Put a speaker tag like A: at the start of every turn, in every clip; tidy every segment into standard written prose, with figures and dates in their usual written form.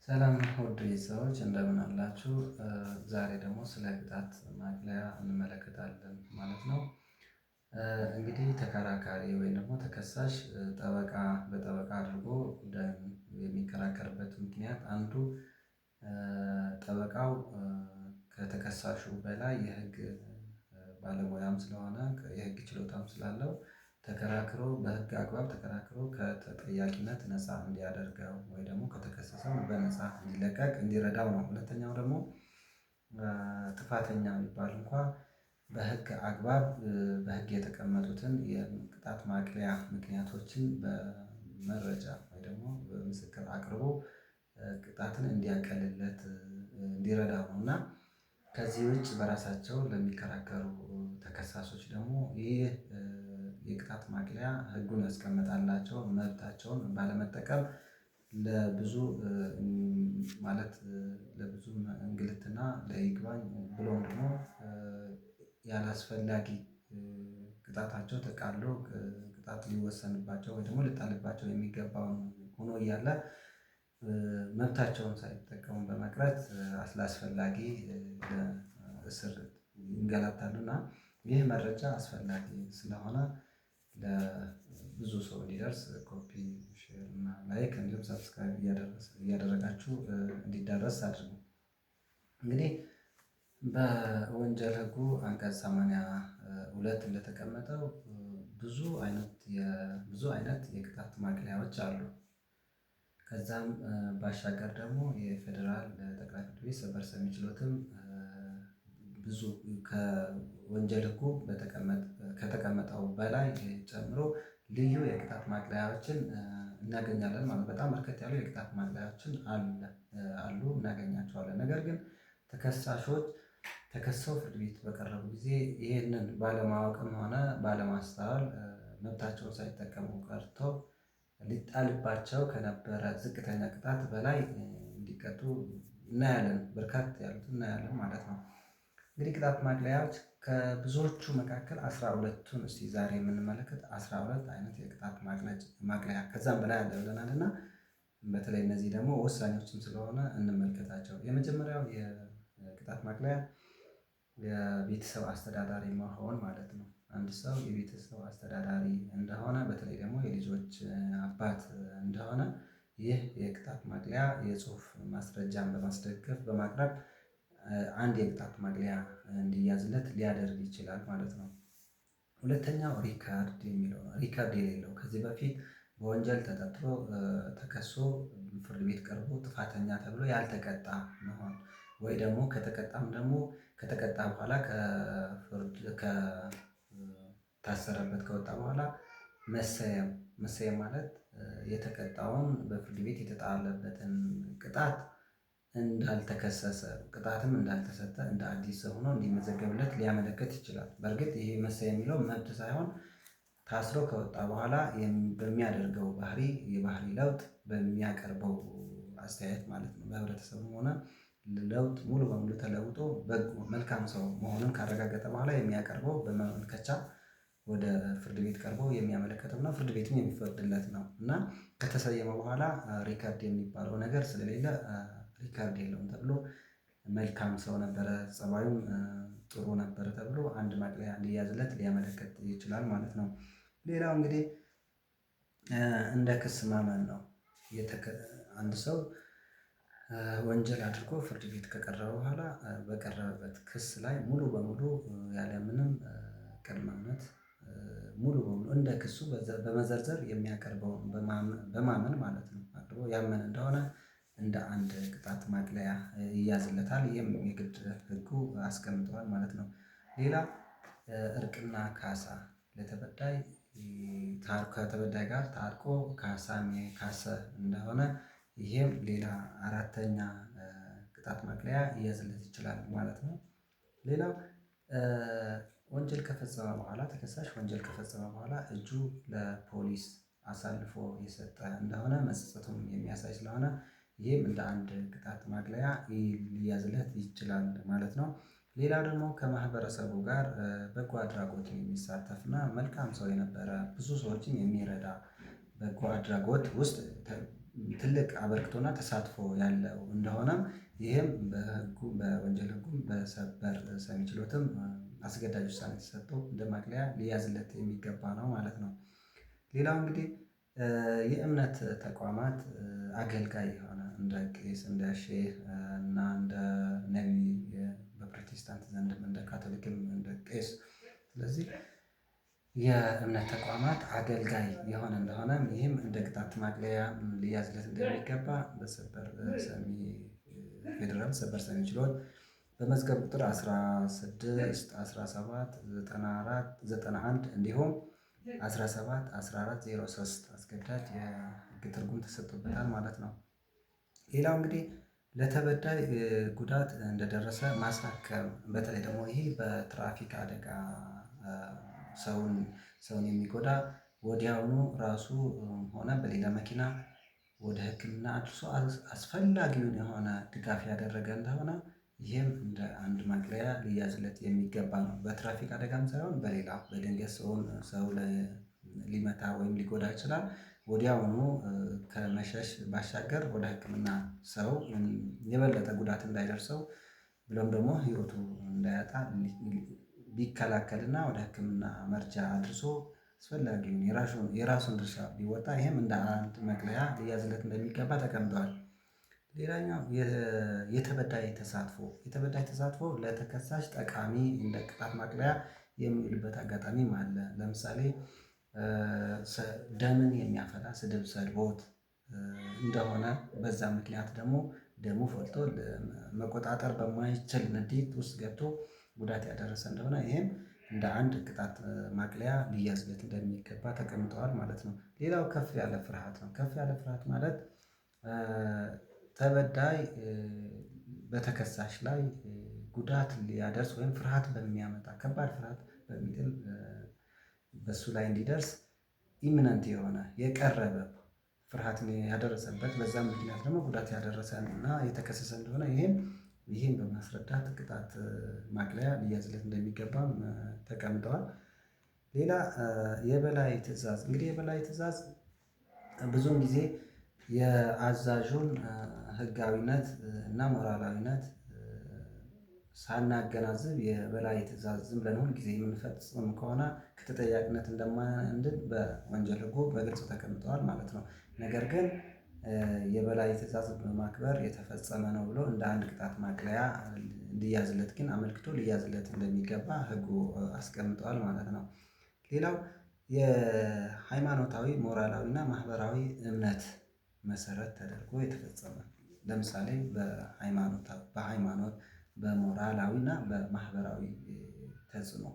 A: ሰላም ውድ ቤተሰቦች እንደምን አላችሁ? ዛሬ ደግሞ ስለ ቅጣት ማቅለያ እንመለከታለን ማለት ነው። እንግዲህ ተከራካሪ ወይም ደግሞ ተከሳሽ ጠበቃ በጠበቃ አድርጎ ጉዳዩን የሚከራከርበት ምክንያት አንዱ ጠበቃው ከተከሳሹ በላይ የህግ ባለሙያም ስለሆነ የህግ ችሎታም ስላለው ተከራክሮ በህግ አግባብ ተከራክሮ ከተጠያቂነት ነፃ እንዲያደርገው ወይ ደግሞ ከተከሰሰው በነፃ እንዲለቀቅ እንዲረዳው ነው። ሁለተኛው ደግሞ ጥፋተኛ ቢባል እንኳን በህግ አግባብ በህግ የተቀመጡትን የቅጣት ማቅለያ ምክንያቶችን በመረጃ ወይ ደግሞ በምስክር አቅርቦ ቅጣትን እንዲያቀልለት እንዲረዳው ነው። እና ከዚህ ውጭ በራሳቸው ለሚከራከሩ ተከሳሾች ደግሞ ይህ የቅጣት ማቅለያ ህጉን ያስቀመጣላቸው መብታቸውን ባለመጠቀም ለብዙ ማለት ለብዙ እንግልትና ለይግባኝ ብሎም ደግሞ ያላስፈላጊ ቅጣታቸው ተቃሎ ቅጣት ሊወሰንባቸው ወይ ደግሞ ሊጣልባቸው የሚገባውን ሆኖ እያለ መብታቸውን ሳይጠቀሙ በመቅረት አላስፈላጊ እስር ይንገላታሉ። እና ይህ መረጃ አስፈላጊ ስለሆነ ለብዙ ሰው እንዲደርስ ኮፒ ሼር እና ላይክ እንዲሁም ሰብስክራይብ እያደረጋችሁ እንዲዳረስ አድርጉ። እንግዲህ በወንጀል ህጉ አንቀጽ 82 እንደተቀመጠው ብዙ አይነት ብዙ አይነት የቅጣት ማቅለያዎች አሉ። ከዛም ባሻገር ደግሞ የፌደራል ጠቅላይ ፍርድ ቤት ሰበር ሰሚ ችሎትም ብዙ ከወንጀል ህጉ ከተቀመጠው በላይ ጨምሮ ልዩ የቅጣት ማቅለያዎችን እናገኛለን ማለት ነው። በጣም በርከት ያሉ የቅጣት ማቅለያዎችን አሉ እናገኛቸዋለን። ነገር ግን ተከሳሾች ተከሰው ፍርድ ቤት በቀረቡ ጊዜ ይህንን ባለማወቅም ሆነ ባለማስተዋል መብታቸውን ሳይጠቀሙ ቀርተው ሊጣልባቸው ከነበረ ዝቅተኛ ቅጣት በላይ እንዲቀጡ እናያለን በርካታ ያሉትን እናያለን ማለት ነው። እንግዲህ ቅጣት ማቅለያዎች ከብዙዎቹ መካከል 12ቱን እስቲ ዛሬ የምንመለከት 12 አይነት የቅጣት ማቅለያ ከዛም በላይ አለ ብለናል። እና በተለይ እነዚህ ደግሞ ወሳኞችም ስለሆነ እንመልከታቸው። የመጀመሪያው የቅጣት ማቅለያ የቤተሰብ አስተዳዳሪ መሆን ማለት ነው። አንድ ሰው የቤተሰብ አስተዳዳሪ እንደሆነ በተለይ ደግሞ የልጆች አባት እንደሆነ ይህ የቅጣት ማቅለያ የጽሁፍ ማስረጃን በማስደገፍ በማቅረብ አንድ የቅጣት ማቅለያ እንዲያዝለት ሊያደርግ ይችላል ማለት ነው። ሁለተኛው ሪከርድ የሚለው ነው። ሪከርድ የሌለው ከዚህ በፊት በወንጀል ተጠርጥሮ ተከሶ ፍርድ ቤት ቀርቦ ጥፋተኛ ተብሎ ያልተቀጣ መሆን ወይ ደግሞ ከተቀጣም ደግሞ ከተቀጣ በኋላ ከፍርድ ከታሰረበት ከወጣ በኋላ መሰየም መሰየም ማለት የተቀጣውን በፍርድ ቤት የተጣለበትን ቅጣት እንዳልተከሰሰ ቅጣትም እንዳልተሰጠ እንደ አዲስ ሰው ሆኖ እንዲመዘገብለት ሊያመለክት ይችላል። በርግጥ ይሄ መሰየም የሚለው መብት ሳይሆን ታስሮ ከወጣ በኋላ በሚያደርገው ባህሪ የባህሪ ለውጥ በሚያቀርበው አስተያየት ማለት ነው። በህብረተሰቡም ሆነ ለውጥ ሙሉ በሙሉ ተለውጦ መልካም ሰው መሆኑን ካረጋገጠ በኋላ የሚያቀርበው በማመልከቻ ወደ ፍርድ ቤት ቀርቦ የሚያመለክተው እና ፍርድ ቤትም የሚፈቅድለት ነው። እና ከተሰየመ በኋላ ሪከርድ የሚባለው ነገር ስለሌለ ሪከርድ የለውም ተብሎ መልካም ሰው ነበረ ፀባዩም ጥሩ ነበረ ተብሎ አንድ ማቅለያ እንዲያዝለት ሊያመለክት ይችላል ማለት ነው። ሌላው እንግዲህ እንደ ክስ ማመን ነው። አንድ ሰው ወንጀል አድርጎ ፍርድ ቤት ከቀረበ በኋላ በቀረበበት ክስ ላይ ሙሉ በሙሉ ያለምንም ቅድመ እውነት ሙሉ በሙሉ እንደ ክሱ በመዘርዘር የሚያቀርበውን በማመን ማለት ነው አቅርቦ ያመነ እንደሆነ እንደ አንድ ቅጣት ማቅለያ ይያዝለታል ይሄም የግድ ህጉ አስቀምጧል ማለት ነው። ሌላ እርቅና ካሳ ለተበዳይ ከተበዳይ ጋር ታርቆ ካሳም የካሰ እንደሆነ ይሄም ሌላ አራተኛ ቅጣት ማቅለያ ሊያዝለት ይችላል ማለት ነው። ሌላው ወንጀል ከፈጸመ በኋላ ተከሳሽ ወንጀል ከፈጸመ በኋላ እጁ ለፖሊስ አሳልፎ የሰጠ እንደሆነ መፀጸቱን የሚያሳይ ስለሆነ ይህም እንደ አንድ ቅጣት ማቅለያ ሊያዝለት ይችላል ማለት ነው። ሌላው ደግሞ ከማህበረሰቡ ጋር በጎ አድራጎት የሚሳተፍና መልካም ሰው የነበረ ብዙ ሰዎችን የሚረዳ በጎ አድራጎት ውስጥ ትልቅ አበርክቶና ተሳትፎ ያለው እንደሆነም ይህም በህጉ በወንጀል ህጉም በሰበር ሰሚ ችሎትም አስገዳጅ ውሳኔ ተሰጥቶ እንደ ማቅለያ ሊያዝለት የሚገባ ነው ማለት ነው። ሌላው እንግዲህ የእምነት ተቋማት አገልጋይ የሆነ እንደ ቄስ፣ እንደ ሼህ እና እንደ ነቢይ፣ በፕሮቴስታንት ዘንድም እንደ ካቶሊክም እንደ ቄስ፣ ስለዚህ የእምነት ተቋማት አገልጋይ የሆነ እንደሆነ ይህም እንደ ቅጣት ማቅለያ ሊያዝለት እንደሚገባ በሰበር ሰሚ ፌደራል ሰበር ሰሚ ችሎት በመዝገብ ቁጥር 16 17 94 91 እንዲሁም 17 14 03 አስገዳጅ የህግ ትርጉም ተሰጥቶበታል ማለት ነው። ሌላው እንግዲህ ለተበዳይ ጉዳት እንደደረሰ ማሳከም፣ በተለይ ደግሞ ይሄ በትራፊክ አደጋ ሰውን የሚጎዳ ወዲያውኑ ራሱ ሆነ በሌላ መኪና ወደ ሕክምና አድርሶ አስፈላጊውን የሆነ ድጋፍ ያደረገ እንደሆነ ይህም እንደ አንድ ማቅለያ ሊያዝለት የሚገባ ነው። በትራፊክ አደጋም ሳይሆን በሌላ በድንገት ሰው ሊመታ ወይም ሊጎዳ ይችላል። ወዲያውኑ ከመሸሽ ባሻገር ወደ ሕክምና ሰው የበለጠ ጉዳት እንዳይደርሰው ብሎም ደግሞ ህይወቱ እንዳያጣ ቢከላከልና ወደ ሕክምና መርጃ አድርሶ አስፈላጊውን የራሱን ድርሻ ቢወጣ ይሄም እንደ አንድ መቅለያ ሊያዝለት እንደሚገባ ተቀምጧል። ሌላኛው የተበዳይ ተሳትፎ፣ የተበዳይ ተሳትፎ ለተከሳሽ ጠቃሚ እንደ ቅጣት ማቅለያ የሚውልበት አጋጣሚም አለ። ለምሳሌ ደምን የሚያፈላ ስድብ ሰድቦት እንደሆነ በዛ ምክንያት ደግሞ ደሙ ፈልቶ መቆጣጠር በማይችል ንዴት ውስጥ ገብቶ ጉዳት ያደረሰ እንደሆነ ይሄም እንደ አንድ ቅጣት ማቅለያ ሊያዝለት እንደሚገባ ተቀምጠዋል ማለት ነው። ሌላው ከፍ ያለ ፍርሃት ነው። ከፍ ያለ ፍርሃት ማለት ተበዳይ በተከሳሽ ላይ ጉዳት ሊያደርስ ወይም ፍርሃት በሚያመጣ፣ ከባድ ፍርሃት በሚጥል በሱ ላይ እንዲደርስ imminent የሆነ የቀረበ ፍርሃትን ያደረሰበት፣ በዛም ምክንያት ደግሞ ጉዳት ያደረሰ እና የተከሰሰ እንደሆነ ይሄን በማስረዳት ቅጣት ማቅለያ ሊያዝለት እንደሚገባም ተቀምጠዋል። ሌላ የበላይ ትእዛዝ፣ እንግዲህ የበላይ ትእዛዝ ብዙውን ጊዜ የአዛዡን ህጋዊነት እና ሞራላዊነት ሳናገናዝብ የበላይ ትእዛዝ ዝም ብለን ሁል ጊዜ የምንፈጽም ከሆነ ከተጠያቂነት እንደማንድን በወንጀል ህጉ በግልጽ ተቀምጠዋል ማለት ነው። ነገር ግን የበላይ ትእዛዝ በማክበር የተፈጸመ ነው ብሎ እንደ አንድ ቅጣት ማቅለያ እንዲያዝለት ግን አመልክቶ ሊያዝለት እንደሚገባ ህጉ አስቀምጧል ማለት ነው። ሌላው የሃይማኖታዊ፣ ሞራላዊ እና ማህበራዊ እምነት መሰረት ተደርጎ የተፈጸመ፣ ለምሳሌ በሃይማኖት፣ በሞራላዊ እና በማህበራዊ ተጽዕኖ።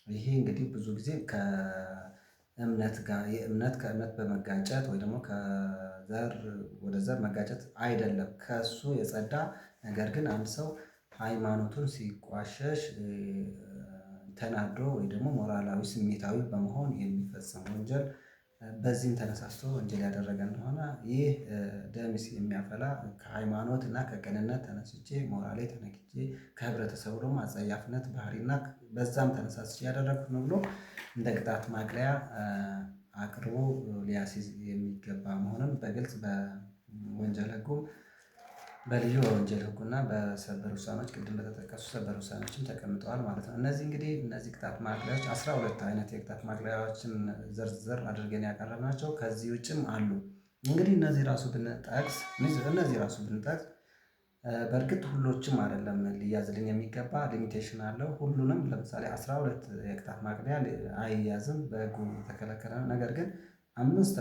A: ይሄ እንግዲህ ብዙ ጊዜ ከእምነት ጋር የእምነት ከእምነት በመጋጨት ወይ ደግሞ ከዘር ወደ ዘር መጋጨት አይደለም፣ ከእሱ የጸዳ ነገር ግን አንድ ሰው ሃይማኖቱን ሲቋሸሽ ተናዶ ወይ ደግሞ ሞራላዊ ስሜታዊ በመሆን የሚፈጸም ወንጀል፣ በዚህም ተነሳስቶ ወንጀል ያደረገ እንደሆነ ይህ ደም የሚያፈላ ከሃይማኖት እና ከቅንነት ተነስቼ ሞራሌ ተነክቼ ከህብረተሰቡ ደግሞ አጸያፍነት ባህሪና በዛም ተነሳስቼ ያደረኩት ነው ብሎ እንደ ቅጣት ማቅለያ አቅርቦ ሊያስይዝ የሚገባ መሆኑን በግልጽ በወንጀል ህጉ፣ በልዩ ወንጀል ህጉና በሰበር ውሳኔዎች፣ ቅድም በተጠቀሱ ሰበር ውሳኔዎችም ተቀምጠዋል ማለት ነው። እነዚህ እንግዲህ እነዚህ ቅጣት ማቅለያዎች 12 አይነት የቅጣት ማቅለያዎችን ዘርዘር አድርገን ያቀረብናቸው፣ ከዚህ ውጭም አሉ። እንግዲህ እነዚህ ራሱ ብንጠቅስ በእርግጥ ሁሎችም አይደለም ሊያዝልን የሚገባ፣ limitation አለው። ሁሉንም ለምሳሌ 12 የቅጣት ማቅለያ አይያዝም፣ በህጉ የተከለከለ ነው። ነገር ግን አምስት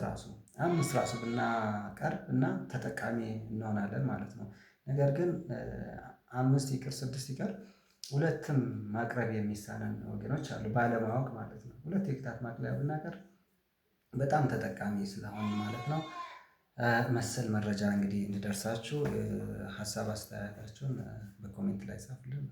A: ራሱ ብናቀርብ እና ተጠቃሚ እንሆናለን ማለት ነው። ነገር ግን አምስት ይቅር ስድስት ይቅር ሁለትም ማቅረብ የሚሳነን ወገኖች አሉ፣ ባለማወቅ ማለት ነው። ሁለት የቅጣት ማቅለያ ብናቀርብ በጣም ተጠቃሚ ስለሆንን ማለት ነው። መሰል መረጃ እንግዲህ እንዲደርሳችሁ ሀሳብ አስተያየታችሁን በ comment ላይ ጻፉልን።